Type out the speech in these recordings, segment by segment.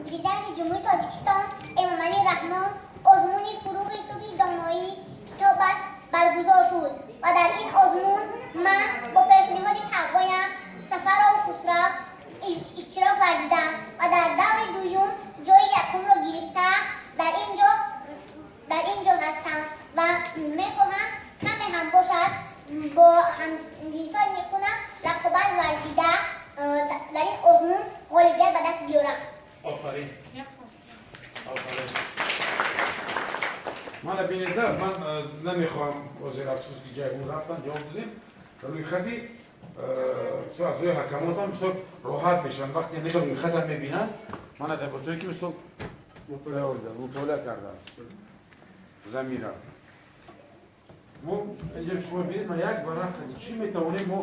Президенти Ҷумҳурии Тоҷикистон Эмомалӣ Раҳмон озмуни «Фурӯғи субҳи доноӣ китоб аст» баргузор шуд ва дар ин озмун ман бо пешниҳоди тағоям Сафаров Хусрав иштирок варзидам ва дар даври дуюм ҷои якумро гирифта дар ин ҷо ҳастам ва мехоҳам каме ҳам бошад бо ҳамҷинсои мекунам рақобат варзида, дар ин озмун ғолибият ба даст биёрам. Офарин, офарин. Мана бинеда, ман намехоҳам ҳозир, афсӯс ки ҷайҳун рафтан, ҷавоб додем. Рӯйхати бисёр аъзои ҳакамотам бисёр роҳат мешаванд, вақте нека рӯйхатам мебинанд. Мана адабиётое ки мисол мутолиа кардааст Замира. Мо инҷа, шумо бинед, ман як варақ чӣ метавонем мо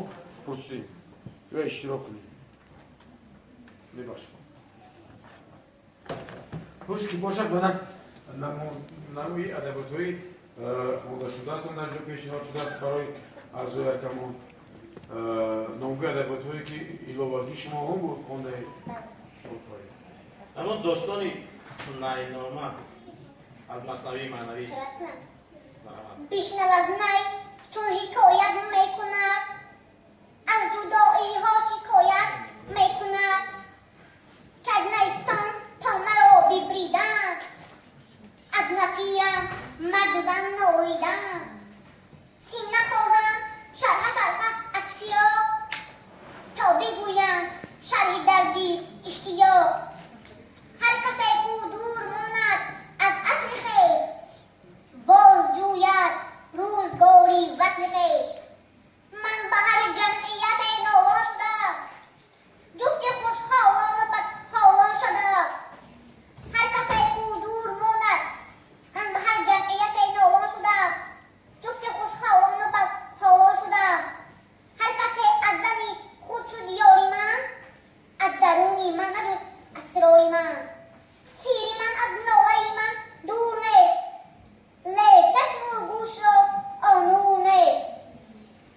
пурсем ё иштирок кунем. Мебахшед, хуш ки бошад, мана навъи адабиётҳои хондашудаатон дар ҷо пешниҳод шудааст барои аъзои ҳакамон. Номгӯи адабиётҳое ки иловагӣ шумо он буд хондаед. Офарин. Аммо достони Найнома аз Маснавии маънавӣ. Қироат кунам? Марҳамат. Бишнав аз най, чун ҳикоят мекунад, аз ҷудоиҳо шикоят мекунад, ки аз найстон то маро бибриданд, аз нафирам марду зан нолиданд. Сина хоҳам шарҳа шарҳа аз фироқ, то бигӯям шарҳи дарди иштиёқ. Ҳар касе ку дур монад аз асли хеш, боз ҷӯяд рӯзгори васли хеш. Ман ба ҳар ҷамъияте нолон шудам, ҷуфти хушҳолону бадҳолон шудам. Ҳар касе ку дур монад, ман ба ҳар ҷамъияте нолон шудам, ҷуфти хушҳолону бадҳолон шудам. Ҳар касе аз зани худ шуд ёри ман, аз даруни ман наҷуст асрори ман. Сири ман аз нолаи ман дур нест, ле чашму гӯшро онур нест.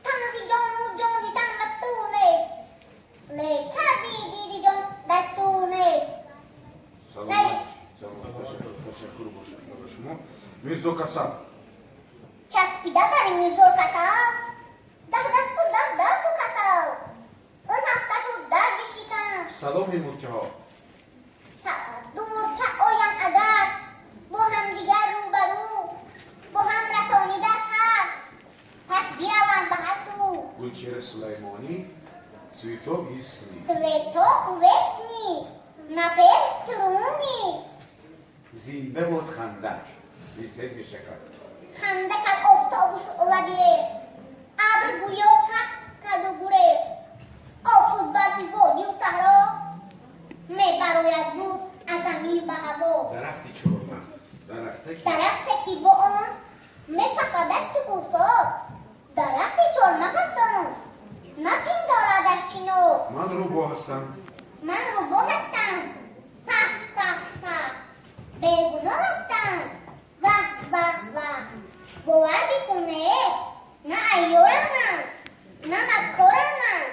Тан зи ҷону ҷон зи тан мастур нест, ле карди диди ҷон дастур нест. Саломат, саломат, ташаккур, ташаккур бошад ба шумо. Мирзо Касал. Часпида бар Мирзо Касал 10 дасту 10 дарду касал. Он ҳафта шуд дарди шикам. Саломи мурчаҳо. Ду мурча оянд агар бо ҳамдигар рӯбарӯ, бо ҳам расонида сар, пас бираванд ба ҳар сӯ. Гулчеҳра Сулаймонӣ, «Цветок весны». Цветок весны напел струны. Зинда бод ханда, Мирсаид Миршакар. Ханда кард офтобу шӯъла бирехт, абр гӯё каҳр карду гурехт. Об шуд барфи водию саҳро, мебарояд буд аз замин ба ҳаво. Дарахти чормағз, дарахте ки Дарахте ки бо он мефахрадашту кӯҳсор, дарахти чормағз аст он, напиндорадаш чинор. Ман рӯбоҳ ҳастам. Ман рӯбоҳ ҳастам, пах пах пах, бегуноҳ ҳастам, ваҳ ваҳ ваҳ. Бовар бикунед, на айёрам ман, на маккорам ман,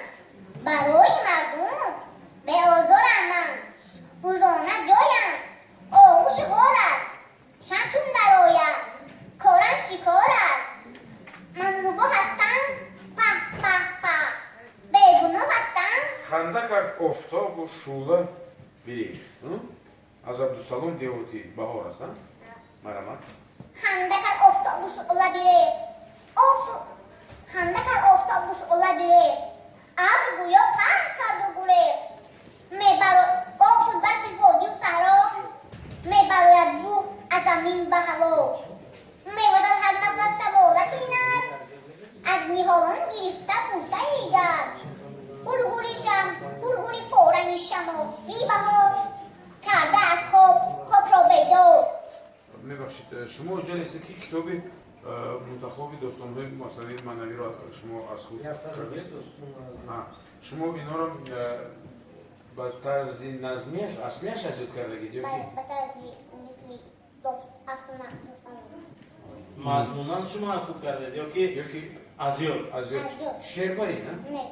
барои мардум беозорам ман. Рӯзона ҷоям оғӯши ғор аст, шаб чун дарояд, корам шикор аст. Ман рӯбоҳ ҳастам, пах пах пах, бегуноҳ ҳастам. Ханда кард офтобу шӯъла бирехт, аз Абдусалом Деҳотӣ, «Баҳор» аст. Марҳамат. Ханда кард офтобу шӯъла бирехт, об шуд, ханда кард офтобу шӯъла бирехт, абр гӯё қасд карду гурехт. Мебаро об шуд барфи водию саҳро, мебарояд бӯ аз замин ба ҳаво. Мевазад ҳар нафас шаболаки нар, аз ниҳолон гирифта бӯсаи гарм. Ҳурҳури шам, ҳурҳури форанги шамоли баҳор карда аз хоб хокро бедор. Мебахшед, шумо инҷа нестед ки китоби мунтахоби достонҳои Маснавии маънавиро шумо аз худ кардед? Шумо инҳоро ба тарзи назмияш, аслияш аз ёд кардагид ё ки? Ба тарзи мисли афсона, достон. Мазмунан шумо аз худ кардед ё ки ё ки аз ёд? Аз ёд. Аз ёд. Шеър барин, Не,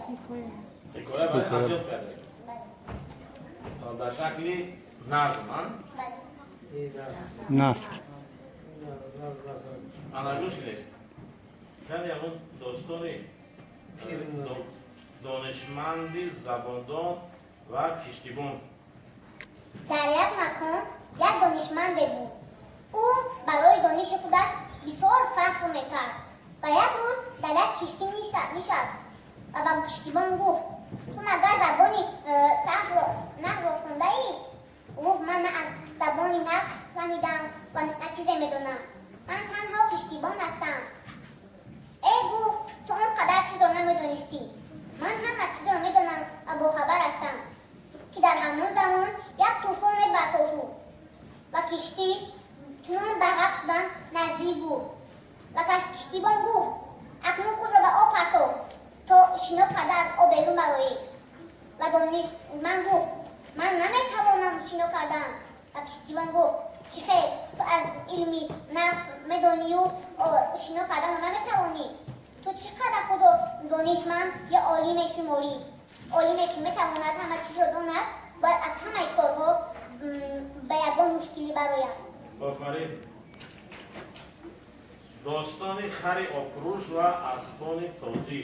ҳикоя. Ҳикоя, бале, аз ёд кардед. Бале. Дар шакли назм, а? Бале. Наср. Ана, гӯш кунед. Кани, ҳамон достони донишманди забондон ва киштибон. Дар як макон як донишманде буд. Ӯ барои дониши худаш бисёр фахр мекард ва як рӯз дар як киштӣ нишаст ва ба киштибон гуфт: «Ту магар забони наҳвро хондаӣ?» Гуфт: «Ман на аз забони наҳв фаҳмидам ва на чизе медонам. Ман танҳо киштибон ҳастам». «Э, — гуфт, — ту он қадар чизро намедонистӣ. Ман ҳама чизро медонам ва бохабар ҳастам», ки дар ҳамон замон як тӯфоне барпо шуд ва киштӣ чунон ба ғарқ шудан наздик буд. Ва киштибон гуфт: «Акнун худро ба об партоб, то шино карда аз об берун бароӣ». Ва донишманд гуфт: «Ман наметавонам шино кардан». Ва киштибон гуфт: «Чӣ хел? Ту аз илми наҳв медонию шино карданро наметавонӣ? Ту чӣ қадар худро донишманд ё олим мешуморӣ? Олиме, ки метавонад ҳама чизро донад, бояд аз ҳамаи корҳо ба ягон мушкилӣ барояд». Офарин. Достони хари обфурӯш ва аспони тозӣ,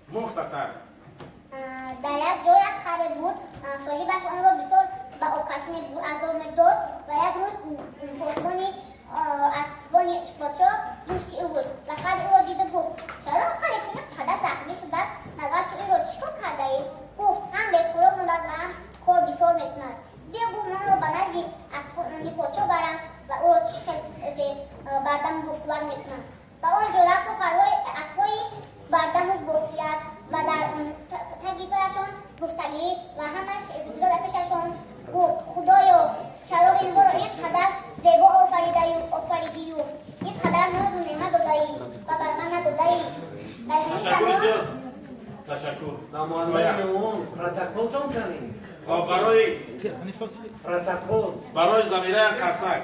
мухтасар. Дар як ҷо як харе буд. Соҳибаш онро бисёр ба обкашӣ азоб медод. Ва як рӯз посбони аспони подшоҳ дӯсти ӯ буд ва хар ӯро диду гуфт: «Чаро харе ту ин қадар захмӣ шудааст? Магар ту инро чӣ кор кардаӣ?» Гуфт: «Ҳам бехӯрок мондааст ва ҳам кор бисёр мекунад. Биё, — гуфт, — ман онро ба назди аспони подшоҳ барам ва ӯро чӣ хел бардаму бо қувват мекунам». Ба он ҷо рафту харҳои аспҳои бардаму бофият ва дар таги пояшон гуфтагӣ ва ҳамаш зиёд дар пешашон. Гуфт: «Худоё, чаро инҳоро ин қадар зебо офаридию ин қадар нозу неъмат додаӣ ва бар ман надодаӣ?» Дар ҳамин Ташаккури замон зиёд, ташаккур. Намояндаи он протоколтон канем. Хоб, барои Протокол. Барои Замираям қарсак.